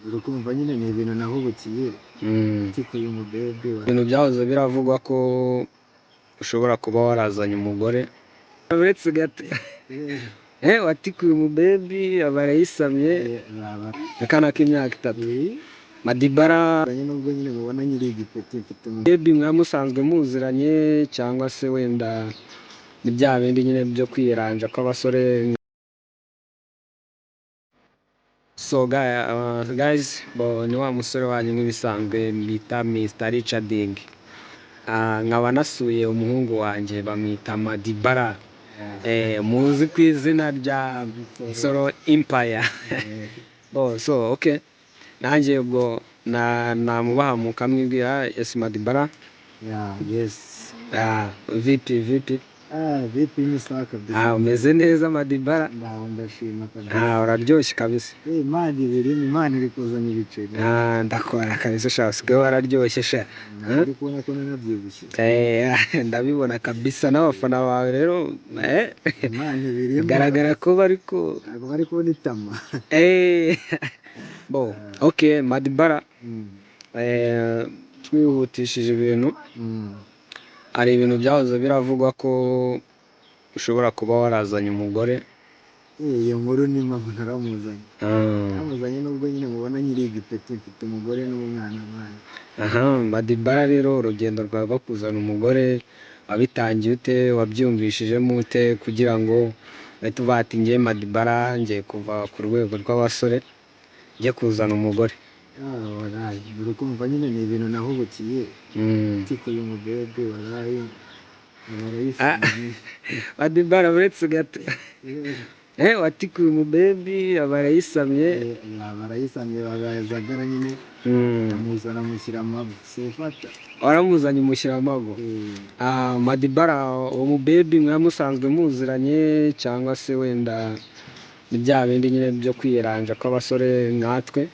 Uri kumva nyine ni ibintu nahubukiye. Tikuye umubebe wa Ibintu byahoze biravugwa ko ushobora kuba warazanye umugore uretse gato, watikuye umubebi aba arayisamye, akana k'imyaka 3. Madibara. Nubwo nyine mubona nyiri igipeti, mfite Baby mwaba musanzwe muziranye, cyangwa se wenda ni bya bindi nyine byo kwiranja kw'abasore? So guys, bo ni wa musore wanyu nk'ibisanzwe bita Mr Richarding. Nkaba nasuye umuhungu wanjye bamwita Madibara, muzi ku izina rya Nsoro Empire. Bo so okay, nanjye ubwo na namubaha mukamwibwira. Yes, Madibara. Yeah, yes. Ah, vipi vipi? Ah, vipi, ni sawa kabisa. Ah, umeze neza, Madibara? Ndaho, ndashima kabisa. Ah, uraryoshye kabisa. Eh, Imana ibirimo, Imana iri kuzana ibiceri. Ah, ndakora kabisa sha, usigaye wararyoshye sha. Uri kubona ko nanabyibushye. Eh, ndabibona kabisa, n'abafana bawe rero Imana ibirimo. Bigaragara ko bari ku Ntabwo bari kubona itama. Eh, bo okay, Madibara, twihutishije ibintu, hari ibintu byahoze biravugwa ko ushobora kuba warazanye umugore. Eh, iyo nkuru ni mpamvu naramuzanye. Naramuzanye nubwo nyine mubona nyiri igipeti, mfite umugore n'umwana mwana. Aha, Madibara, rero urugendo rwawe rwo kuzana umugore wabitangiye ute? Wabyiyumvishijemo ute kugira ngo uhite uvuga ati: "Njye Madibara ngiye kuva ku rwego rw'abasore njye kuzana umugore"? Ah, warayi, uri kumva nyine ni ibintu nahubukiye. Tikuye umubebe warayi, barayisamye. Madibara, uretse gato, watikuye umubebi aba arayisamye. Barayisamye, bagazagara nyine. Amuzana, amushyira amago sifata. Waramuzanye umushyira amago. Ah, Madibara, uwo mubebi mwaba musanzwe muziranye, cyangwa se wenda ni bya bindi nyine byo kwiranja kw'abasore nkatwe?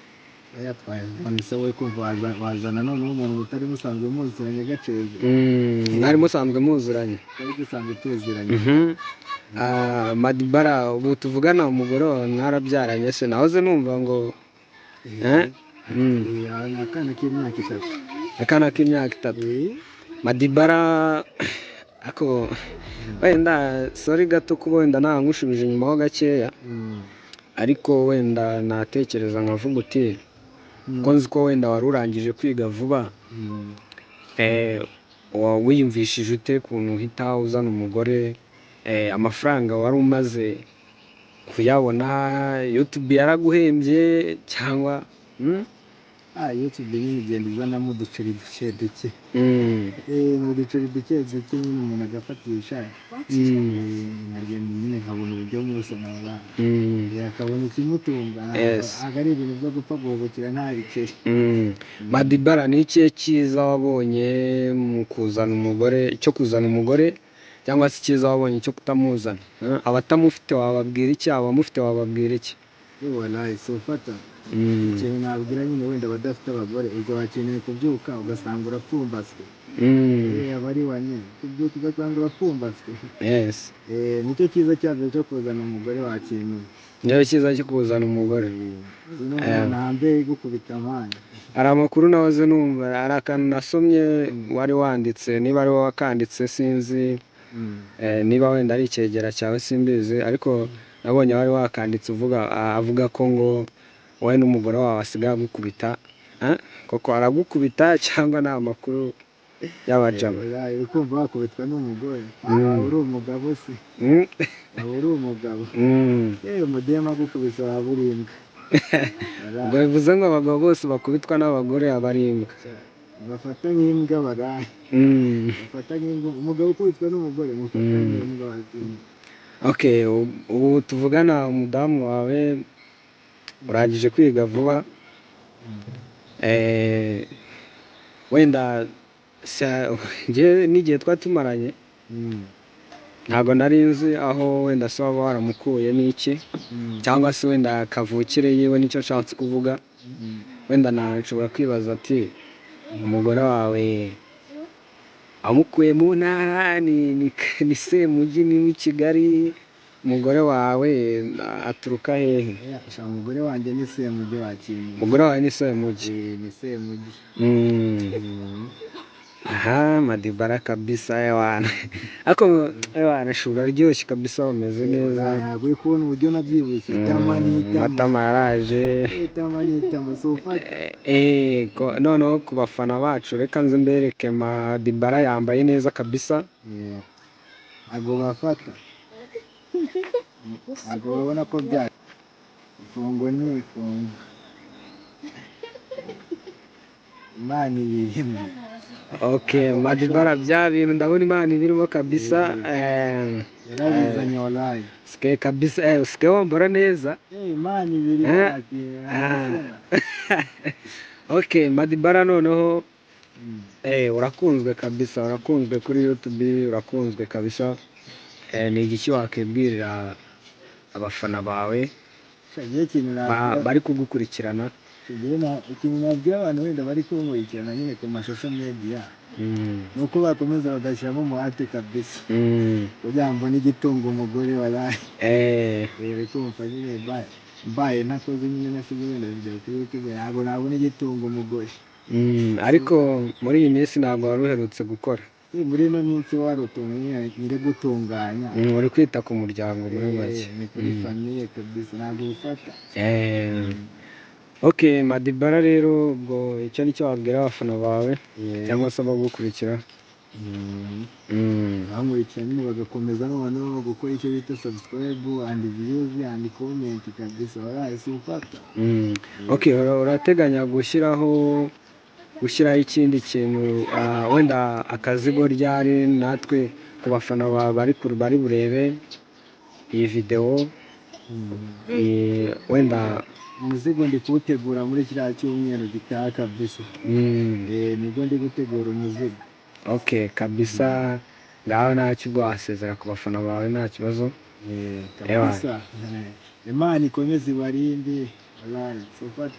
Yatwaye none se wowe kumva wazana noneho umuntu mutari musanzwe muziranye gaceze? Mwari musanzwe muziranye? Twari dusanzwe tuziranye. Ah, Madibara, ubu tuvugana umugore wawe mwarabyaranye se? Nahoze numva ngo eh? Eh, akana k'imyaka 3. Akana k'imyaka 3. Madibara, ako wenda sorry gato kuba wenda ntangushubije inyuma ho gakeya, ariko wenda natekereza nkavuga uti ko nzi ko wenda wari urangije kwiga vuba, wiyumvishije ute ukuntu uhita uzana umugore? Amafaranga wari umaze kuyabona? YouTube yaraguhembye cyangwa? Ah, YouTube nyine igenda izanamo uduceri duke duke. Mu duceri duke duke nyine umuntu agafatisha. Nkagenda nyine nkabona uburyo musana, akabona ikimutunga. Ntabwo ari ibintu byo gupfa guhubukira nta biceri. Madibara, ni ikihe cyiza wabonye mu kuzana umugore, cyo kuzana umugore, cyangwa se icyiza wabonye cyo kutamuzana? Abatamufite wababwira iki? Abamufite wababwira iki? Wallahi sufata. Ikintu nabwira nyine wenda abadafite abagore, ubwo bakeneye kubyuka ugasanga urapfumbaswe. Aba ari wa nyine kubyuka ugasanga urapfumbaswe. Nicyo cyiza cyabyo cyo kuzana umugore wa kintu. Nicyo cyiza cyo kuzana umugore. N'umwana hanze gukubita amande. Hari amakuru nahoze numva, hari akantu nasomye wari wanditse, niba ari wowe wakanditse sinzi, niba wenda ari icyegera cyawe simbizi, ariko nabonye wari wakanditse uvuga, avuga ko ngo wowe n'umugore wawe asigaye agukubita. Koko aragukubita cyangwa ni amakuru y'abajama? Uri kumva wakubitwa n'umugore waba uri umugabo se? Waba uri umugabo? Yewe, umudemu agukubise waba uri imbwa. Ubwo bivuze ngo abagabo bose bakubitwa n'abagore aba ari imbwa? Bafata nk'imbwa baraye. Bafata nk'imbwa umugabo ukubitwa n'umugore, mufata nk'imbwa. Okay, ubu tuvugana umudamu wawe, urangije kwiga vuba, wenda njye n'igihe twari tumaranye ntabwo nari nzi aho wenda se waba waramukuye n'iki, cyangwa se wenda kavukire yiwe, nicyo nshatse kuvuga. Wenda nashobora kwibaza ati: umugore wawe amukuye mu ntara, ni Semujyi, ni i Kigali? Umugore wawe aturuka hehe? Sha, umugore wanjye ni Semujyi wakintu. Umugore wawe ni Semujyi? Eh, ni Semujyi. Aha, Madibara kabisa, ewana. Ariko ewana, sha, uraryoshye kabisa, umeze neza. Ntabwo uri kubona uburyo nabyibushye? Itama n'itama. Amatama yaraje. Itama n'itama, si ufata. Noneho ku bafana bacu, reka nze mbereke Madibara yambaye neza kabisa. Ntabwo bafata, ntabwo babona ko bya ifungo ni ifungo, Imana ibirimo. Okay, Madibara, bya bintu ndabona Imana ibirimo kabisa. Yarabizanye wallahi. Usike kabisa, usike wambara neza. Imana ibirimo. Okay, Madibara, noneho urakunzwe kabisa, urakunzwe kuri YouTube, urakunzwe kabisa. Ni igiki wakwibwirira abafana bawe Ikintu bari kugukurikirana? Ikintu nabwira abantu wenda bari kunkurikirana nyine ku ma social media ni uko bakomeza bagashyiramo umuhate kabisa kugira ngo mbone igitunga umugore wallahi. Rero kumva nyine mbaye ntakoze nyine, nasize wenda video kuri YouTube, ntabwo nabona igitunga umugore. Ariko muri iyi minsi ntabwo wari uherutse gukora. Muri ino minsi wari utuntu nyine ndi gutunganya. Uri kwita ku muryango muri make. Ni kuri famille kabisa, ntabwo bifata. Okay, Madibara, rero ubwo icyo nicyo wabwira abafana bawe cyangwa se abagukurikira. Bankurikira nyine bagakomeza noneho gukora icyo bita subscribe and views and comment kabisa wallahi, si ufata. Okay, urateganya gushyiraho ikindi kintu, wenda akazigo ryari, natwe ku bafana bawe bari burebe iyi videwo, wenda? Umuzigo ndi kuwutegura muri kiriya cyumweru gitaha kabisa. Nibwo ndi gutegura umuzigo. Okay kabisa, ngaho ntacyo, ubwo wasezera ku bafana bawe, nta kibazo. Kabisa. Imana ikomeze ibarinde wallahi, si ufata.